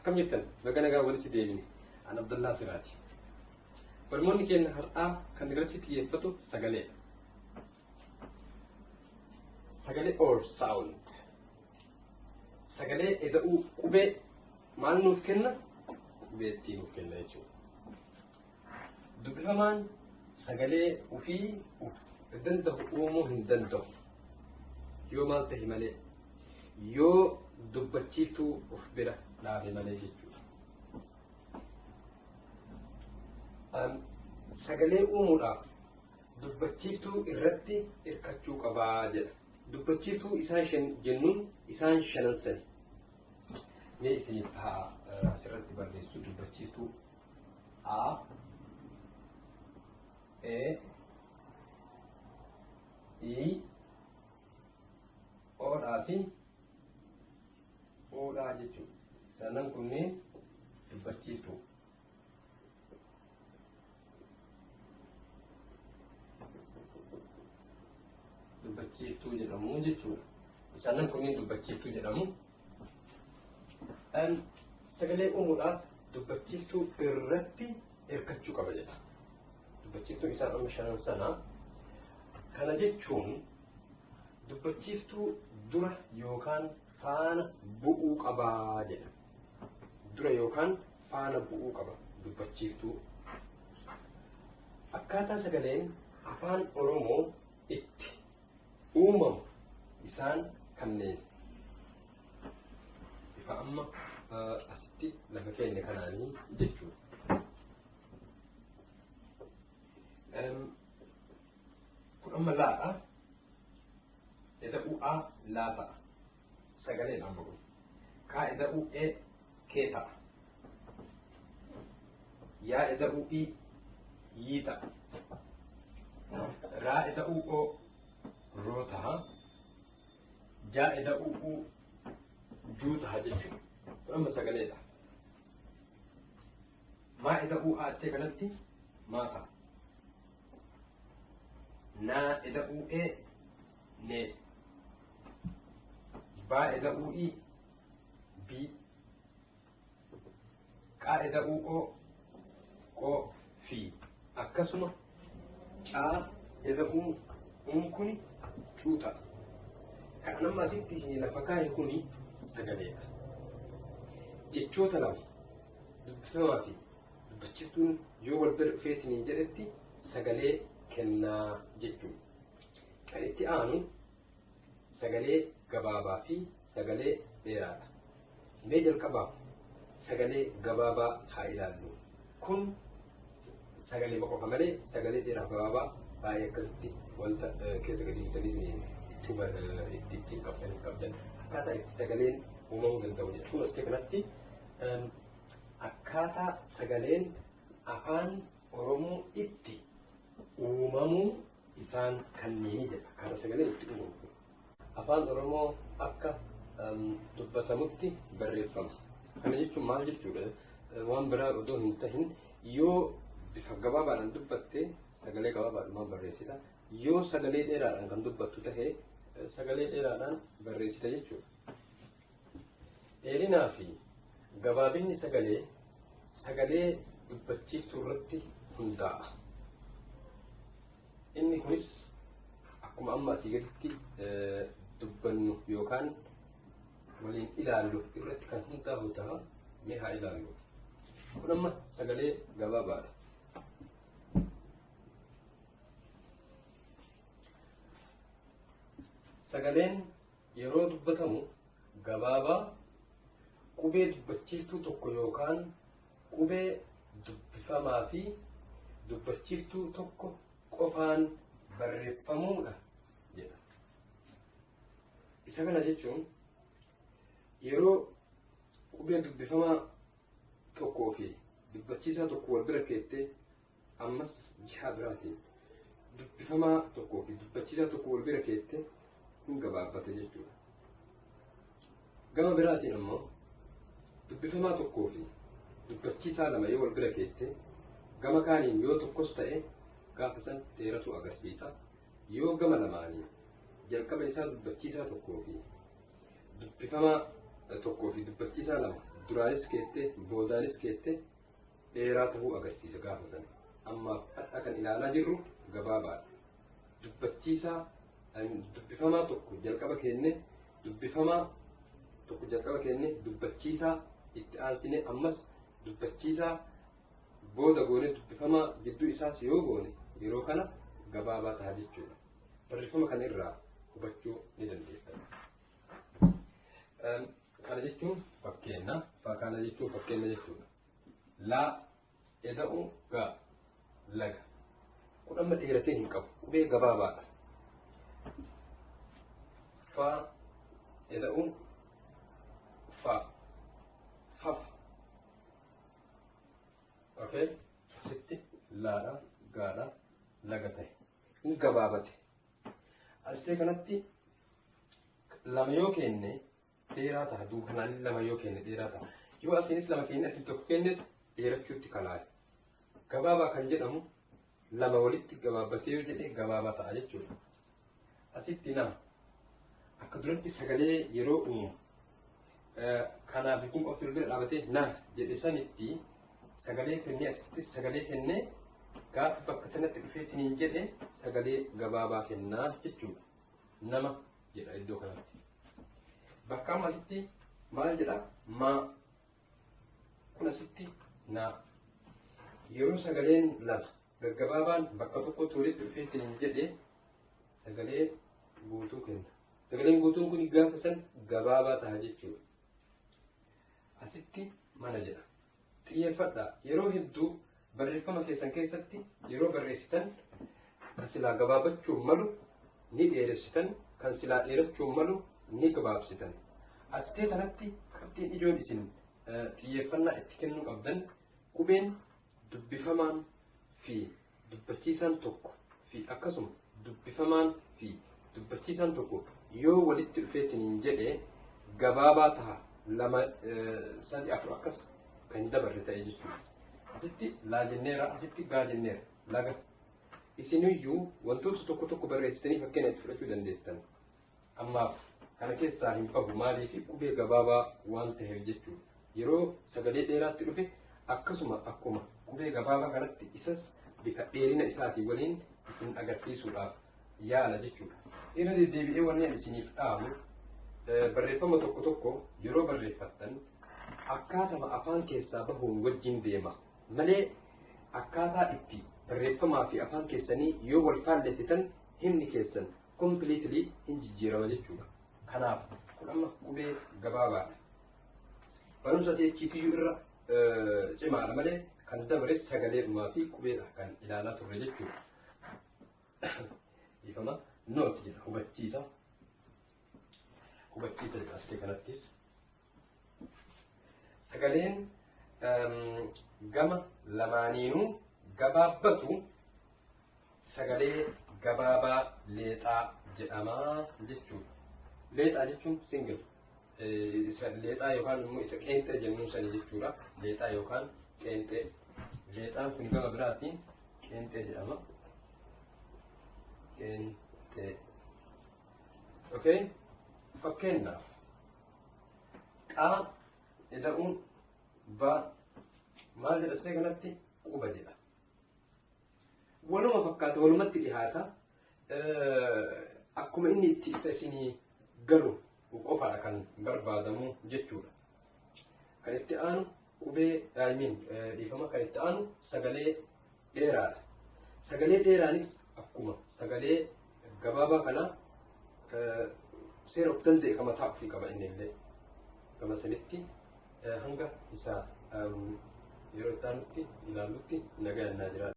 Akkam jirtan? Baga nagaa walitti deebine. An Abdallaa Siraaji. Barnoonni keenya har'aa kan irratti xiyyeeffatu sagaleedha. Sagalee or sound. Sagalee eda'uu qubee maal nuuf kenna? Qubeettii nuuf kenna jechuudha. Dubbifamaan sagalee ufii uf danda'u uumuu hin danda'u. Yoo maal tahe malee, yoo dubbachiiftuu uf bira dhaabe malee jechuudha. Sagalee uumuudhaaf dubbachiiftuu irratti hirkachuu qabaa jedha. Dubbachiiftuu isaan shan jennuun isaan shanan sani. Mee isiniif haa asirratti barreessu dubbachiiftuu A E I O dhaa fi U dhaa jechuudha. Shanan kunneen dubbachiiftuu. Dubbachiiftuu jedhamu jechuudha. Isaanan kunneen dubbachiiftuu jedhamu. Sagalee uumuudhaaf dubbachiiftuu irratti hirkachuu qaba jedha. Dubbachiiftuun isaan amma shanan sana. Kana jechuun dubbachiiftuu dura yookaan faana bu'uu qabaa jedha. Dura yookaan faana bu'uu qaba dubbachiiftuu. Akkaataa sagaleen afaan Oromoo itti uumamu isaan kanneen. Bifa amma asitti lafa keenya kanaanii jechuudha. Kun amma laadha. Eda'uu a laa ta'a. Sagaleen amma kun. Kaa eda'uu e kee ta'a. Yaa eda'uu i yii ta'a. Raa eda'uu o roo ta'a. Jaa eda'uu u juu ta'a jechuudha. Kun amma sagaleedha. Maa eda'uu a astee kanatti maa ta'a. Naa eda'uu e nee. Baa eda'uu i bii. Qaa eda'uu o qoo fi akkasuma caa eda'uu uun kuni cuu ta'a. Kan amma asitti isin lafa kaa'e kuni sagaleedha. Jechoota lama dubbifamaa fi dubbachiiftuun yoo wal bira dhufeetiniin jedhetti sagalee kennaa jechuudha. Kan itti aanu sagalee gabaabaa fi sagalee dheeraadha. Mee jalqabaaf sagalee gabaabaa haa ilaallu. Kun sagalee qofa malee sagalee dheeraaf gabaabaa baay'ee akkasitti wanta keessa gadi bitanii itti ittiin qabdan hin qabdan akkaataa itti sagaleen uumamuu danda'u jedha. Kun asii kanatti akkaataa sagaleen afaan Oromoo itti uumamuu isaan kanneenii jedha. Akkaataa sagaleen itti uumamu. Afaan Oromoo akka dubbatamutti barreeffama. Kana jechuun maal jechuudha? Waan biraa odoo hin tahin yoo bifa gabaabaadhaan dubbatte sagalee gabaabaadhumaan barreessita. Yoo sagalee dheeraadhaan kan dubbattu tahe sagalee dheeraadhaan barreessita jechuudha. Dheerinaa fi gabaabinni sagalee sagalee dubbachiiftuu irratti hundaa'a. Inni kunis akkuma amma asii gaditti dubbannu yookaan waliin ilaallu irratti kan hundaa'u ta'a. Mee haa ilaallu. Kun amma sagalee gabaabaadha. Sagaleen yeroo dubbatamu gabaabaa qubee dubbachiiftuu tokko yookaan qubee dubbifamaa fi dubbachiiftuu tokko qofaan barreeffamuudha jedha. Isa kana jechuun yeroo qubee dubbifamaa tokkoo fi dubbachiisaa tokko wal bira keettee ammas jihaa biraatiin dubbifamaa tokkoo fi dubbachiisaa tokko wal bira keette hin gabaabbate jechuudha. Gama biraatiin ammoo dubbifamaa tokkoo fi dubbachiisaa lama yoo wal bira keette gama kaaniin yoo tokkos ta'e gaafa san dheeratu agarsiisa. Yoo gama lamaanii jalqaba isaa dubbachiisaa tokkoo fi dubbifamaa tokkoo fi dubbachiisaa lama Duraanis keettee boodaanis keettee dheeraa ta'uu agarsiisa gaafa sana. Ammaaf har'a kan ilaalaa jirru gabaabaadha. Dubbachiisaa dubbifamaa tokko jalqaba kenne, dubbifamaa tokko jalqaba kenne, dubbachiisaa itti aansine, ammas dubbachiisaa booda goone, dubbifamaa gidduu isaas yoo goone, yeroo kana gabaabaa ta'a jechuudha. Barreeffama kana irraa hubachuu ni dandeetta. Kana jechuun fakkeenya, kana jechuun fakkeenya jechuudha. Laa eda'u gaa, laga. Kun amma dheeratee hin qabu. Qubee gabaabaadha. Faa eda'u fa, fafa. Okay? Asitti laadha, gaadha, laga ta'e. Hin gabaabate. Asitee kanatti lama yoo kenne dheeraa ta'a. Duuba kanaan lama yoo kenne dheeraa ta'a. Yoo asiinis lama kenne, asiin tokko kennes, dheerachuutti kalaale. Gabaabaa kan jedhamu lama walitti gabaabbatee yoo jedhe gabaabaa ta'a jechuudha. Asitti na akka duratti sagalee yeroo uumu kanaaf kun qofti bira dhaabatee na jedhe sanitti sagalee kennee, asitti sagalee kennee, gaafa bakka sanatti dhufeetiin jedhe sagalee gabaabaa kennaa jechuudha. Nama jedha iddoo kanatti. Bakka amma asitti maal jedha? Maa. Kun asitti na. Yeroo sagaleen lama gaggabaabaan bakka tokkotti walitti dhufeetiin jedhe sagalee guutuu kenna. Sagaleen guutuun kun gaafa san gabaabaa ta'a jechuudha. Asitti mana jedha. Xiyyeeffadhaa. Yeroo hedduu barreeffama keessan keessatti yeroo barreessitan kan silaa gabaabachuu malu ni dheeressitan, kan silaa dheerachuu malu ni gabaabsitan. Asitee kanatti qabxiin ijoon isin xiyyeeffannaa itti kennuu qabdan, qubeen dubbifamaan fi dubbachiisaan tokko fi akkasuma dubbifamaan fi dubbachiisaan tokko yoo walitti dhufeetiin hin jedhe gabaabaa taha, lama, sadi, afur akkas kan hin dabarre ta'e jechuudha. Asitti laa jenneera, asitti gaa jenneera, laga. Isiniyyuu wantoota tokko tokko barreessitanii fakkeenya itti fudhachuu dandeettan. Ammaaf kana keessaa hin bahu, maaliif? Qubee gabaabaa waan ta'eef jechuudha. Yeroo sagalee dheeraatti dhufe akkasuma akkuma qubee gabaabaa kanatti isas bifa dheerina isaatii waliin isin agarsiisuudhaaf yaala jechuudha. Irra deddeebi'ee wanni ani isiniif dhaamu, barreeffama tokko tokko yeroo barreeffattan akkaatama afaan keessaa bahuun wajjin deema malee akkaataa itti barreeffamaa fi afaan keessanii yoo wal faallessitan himni keessan completely hin jijjiirama jechuudha. Kanaaf kun amma qubee gabaabaadha. Barumsa si'achiitiyyuu irra cimaadha malee kan dabre sagaleedhumaa fi qubeedha kan ilaalaa turre jechuudha. Dhiifama, note jedha, hubachiisa. Hubachiisa jedha asii kanattis. Sagaleen gama lamaaniinuu gabaabbatu sagalee gabaabaa leexaa jedhamaa jechuudha. Leexaa jechuun single. Isa leexaa yookaan immoo isa qeenxee jennuun sani jechuudha. Leexaa yookaan qeenxee. Leexaan kun gama biraatiin qeenxee jedhama. Qeenxee. Okay? Fakkeenyaaf qaa ida'uun ba maal jedha? Siree kanatti quba jedha. Waluma fakkaata, walumatti dhihaata. Akkuma inni itti ifa isinii galu qofaadha kan barbaadamu jechuudha. Kan itti aanu qubee, I mean, dhiifama, kan itti aanu sagalee dheeraadha. Sagalee dheeraanis akkuma sagalee gabaabaa kanaa seera of danda'e kan mataa ofii qaba inni illee. Gama sanitti hanga isa yeroo itti aanutti ilaallutti nagaan naa jiraadha.